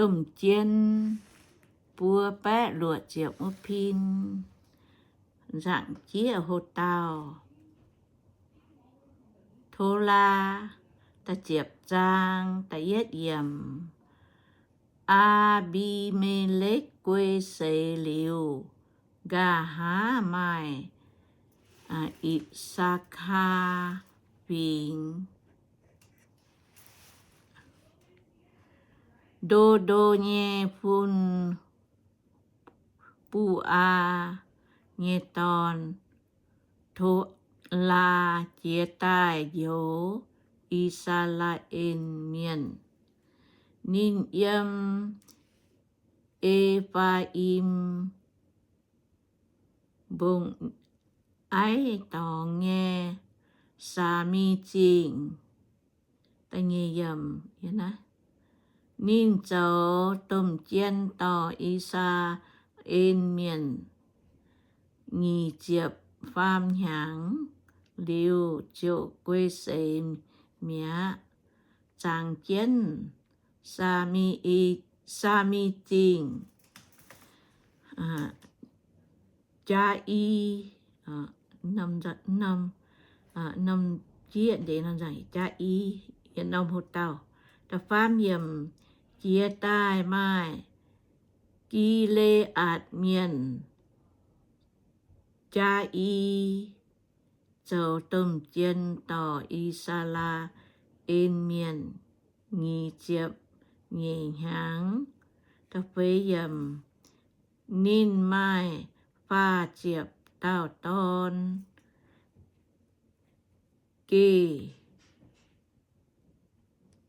Domh Jien buo baeqv luoqc ziepc wuov pin, nzaangc jieqv ho dauh. Tolaa, da'ziepc zaang, da'yietv yiemc. Aa^mbi^me^lekv guei seix liuz, nqa'haav maaih Itc^saa^kaa Fingx, Ndo^ndo nyei fun, Bu^aa nyei dorn, Tolaa, jiez daaih njoux I^saa^laa^en Mienh. Ninh yiem E^faa^im Mbong-aiv dorngx nyei Saami Zingh. Ninh zoux domh jien dorh I^saa^laa^en Mienh nyic ziepc faam hnyangx liuz, ziouc guei seix mi'aqv. Zangx jienv Saami, Saami Zingh, jaa-i, norm jieqv ndeic jaa-i, yietc norm ho dauh. Da'faam yiemc. Jiez daaih maaih Gi^le^aatc Mienh, jaa-i, zoux domh jien dorh I^saa^laa^en Mienh nyic ziepc nyeic hnyangx. Da'feix yiemc. Ninh maaih faah ziepc dauh dorn, geh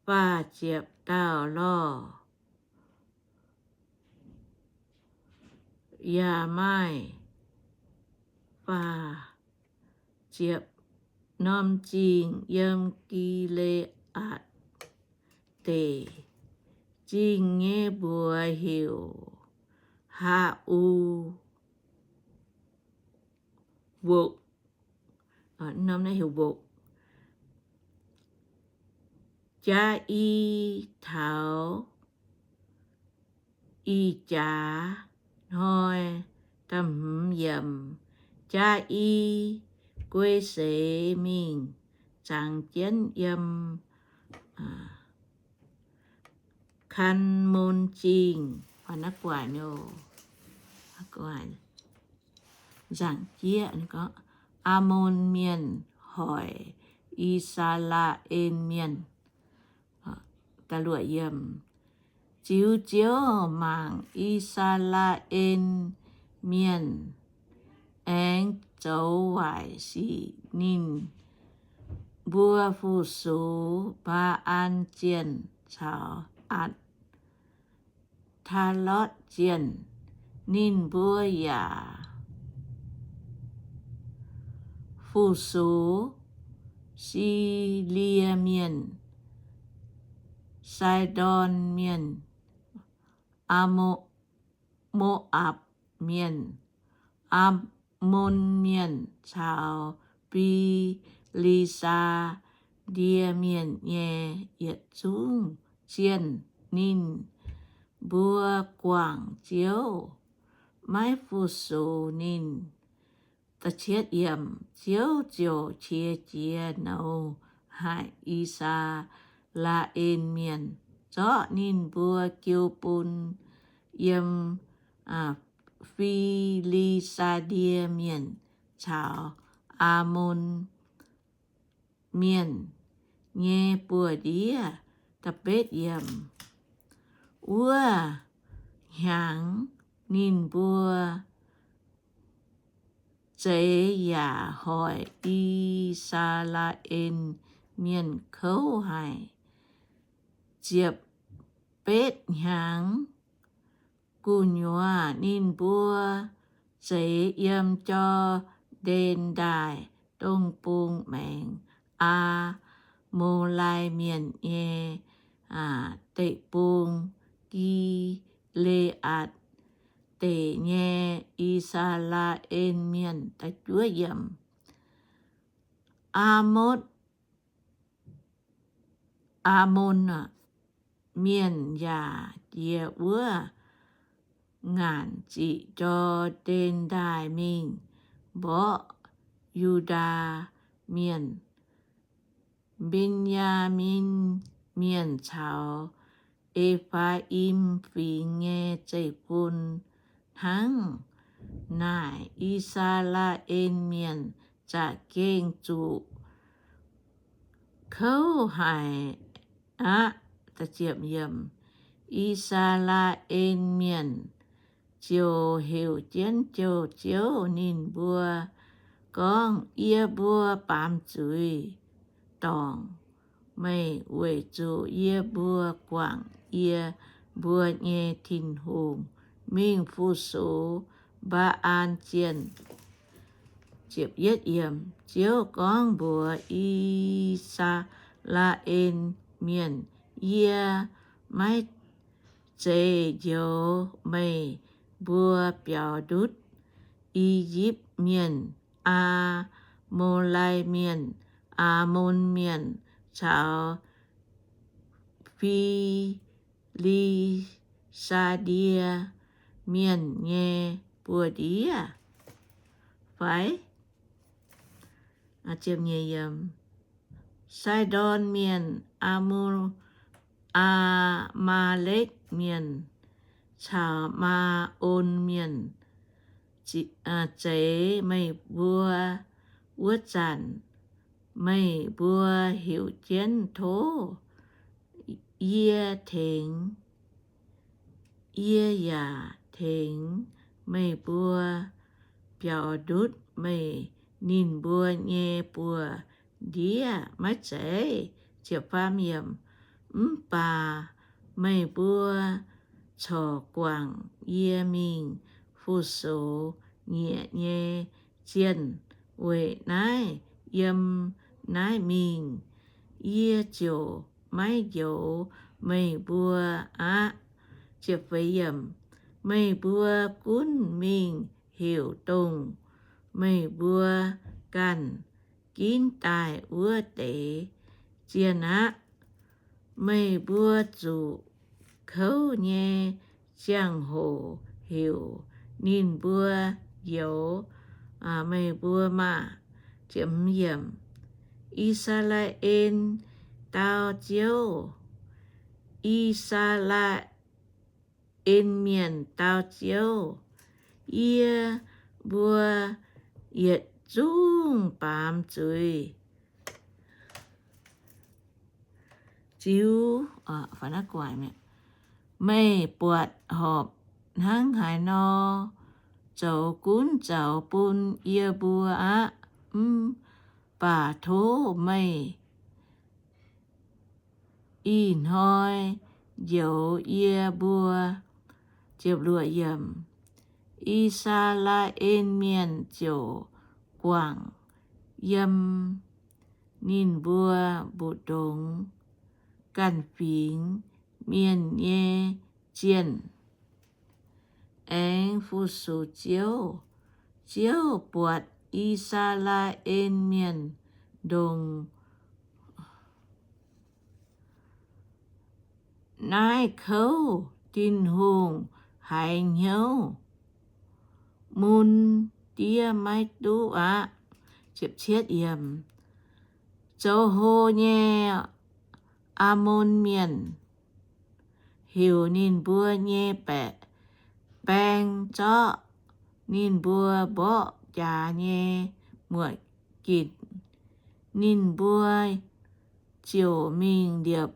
faah ziepc dauh lorh, yaac maaih faah ziepc norm zingh yiem Gi^le^aatc Deic. Zingh nyei mbuox heuc Haa^u Wokc, norm naaiv heuc Wokc. Jaa-i taux ih jaax hnoi. Da'hmz yiemc. Jaa-i guei seix mingh zangx jienv yiem Kan^mon Zingh. Nzaangc jieqv, Aamon Mienh hoic I^saa^laa^en Mienh. Ziux Ziouv mangc I^saa^laa^en Mienh aengx zoux waaic sic. Ninh mbuo fu-sux Mbaa^an Zienh caux Atc Taa^lotv Zienh. Ninh mbuo yaac fu-sux Silie Mienh, Saidon Mienh, Aa, Mo^apc Mienh, Ammon Mienh caux Fi^li^saa^die Mienh nyei yietc zungv zienh. Ninh mbuo guangc Ziouv, maiv fu-sux ninh. Ziouv ziouc qiex jiez nouz haic I^saa^laa^en Mienh, zorqv ninh mbuo jiu bun yiem Fi^li^saa^die Mienh caux Ammon Mienh nyei buoz-ndiev. Wuov hnyangx ninh mbuo zeix yaac hoic I^saa^laa^en Mienh kouv haic. Ziepc betv hnyangx gu'nyuoz ninh mbuo zeix yiem Jor^ndaen Ndaaih dong bung maengx Aa^mo^lai Mienh nyei deic-bung, Gi^le^aatc Deic nyei I^saa^laa^en Mienh. Aamotv, Aamon, mienh yaac jiex wuov ngaanc ziqc Jor^ndaen Ndaaih mingh mborqv Yu^ndaa Mienh, Mben^yaa^min Mienh caux E^faa^im Fingx nyei zeiv-fun hnangv naaic. I^saa^laa^en Mienh za'gengh zuqc kouv haic aqv. I^saa^laa^en Mienh ziouc heuc jienv jouh Ziouv. Ninh mbuo gorngv, Yie mbuo baamz zuiz dorngc meih weic zuqc yie mbuo guangc yie mbuo nyei Tin-Hungh mingh fu-sux Mbaa^an Zienh. Ziouv gorngv mbuox I^saa^laa^en Mienh, Yie maiv zeiz njoux meih mbuo biaux ndutv I^yipv Mienh, Aa^mo^lai Mienh, Aamon Mienh caux Fi^li^saa^die Mienh nyei buoz-ndiev fai? Sai^ndorn Mienh, Aa^mo, Aa^maa^lekv Mienh caux Maa^on Mienh zeix meih mbuo wuov zanc, meih mbuo heuc jienv tov yie tengx, yie yaac tengx meih mbuo biaux ndutv meih, ninh mbuo nyei buoz-ndiev, maiv zeiz? Mv baac meih mbuo corc guangc yie mingh fu-sux nyiec nyei zienh. Weic naaiv, yiem naaiv mingh yie ziouc maiv njoux meih mbuo aqv. Meih mbuo gunv mingh heuc dongh meih mbuo ganh ginv daaih wuov deix zienh aqv. Meih mbuo zuqc kouv nyei ziangh hoc heuc ninh mbuo njoux meih mbuo maah! I^saa^laa^en dau Ziouv, I^saa^laa^en Mienh dau Ziouv, Yie mbuo yietc zungv baamz zuiz ziux, meih buatc horpc hnangv haaix nor, zoux gunv zoux bun yie mbuo aqv. Mv baac tov meih ih hnoi njoux yie mbuo. I^saa^laa^en Mienh ziouc guangc yiem ninh mbuo mbu'ndongx ganh fingx mienh nyei zienh aengx fu-sux Ziouv. Ziouv buatc I^saa^laa^en Mienh ndongc naaiv kouv, Tin-Hungh haiz hnyouv, mun diev maiv duqv aqv. Zoux hlo nyei Aamon Mienh heuc ninh mbuo nyei baeqc baeng zorqv ninh mbuo mborqv jaax nyei muotc ginc. Ninh mbuo ziouc mingh liepc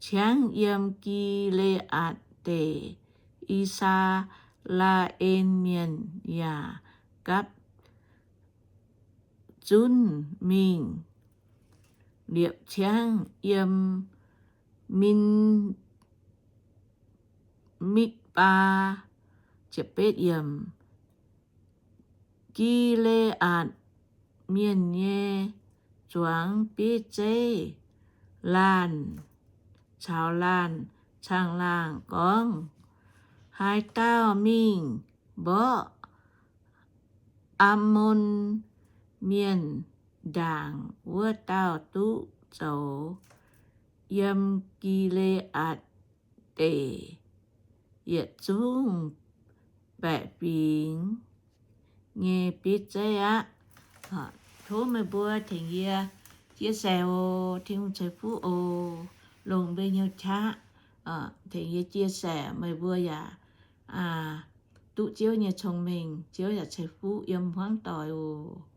ciangv yiem Gi^le^aatc Deic. I^saa^laa^en Mienh yaac gapv zunv mingh liepc ciangv yiem Min, Mikv^baa. Gi^le^aatc Mienh nyei zuangx bieiv zeiv laanh caux laanh caangh laangh gorngv, Haaix dauh mingh mborqv Aamon Mienh ndaangc, wuov dauh duqv zoux yiem Gi^le^aatc deic yietc zungv baeqc fingx nyei bitv zeiv aqv. Tov meih mbuo tengx yie chia sẻ oc. Tin-Hungh ceix fuqv oc. Longc mbuo nyei qaqv tengx yie chia sẻ, meih mbuo yaac duqv Ziouv nyei cong-mengh, Ziouv yaac ceix fuqv yiem hmuangv doic oc.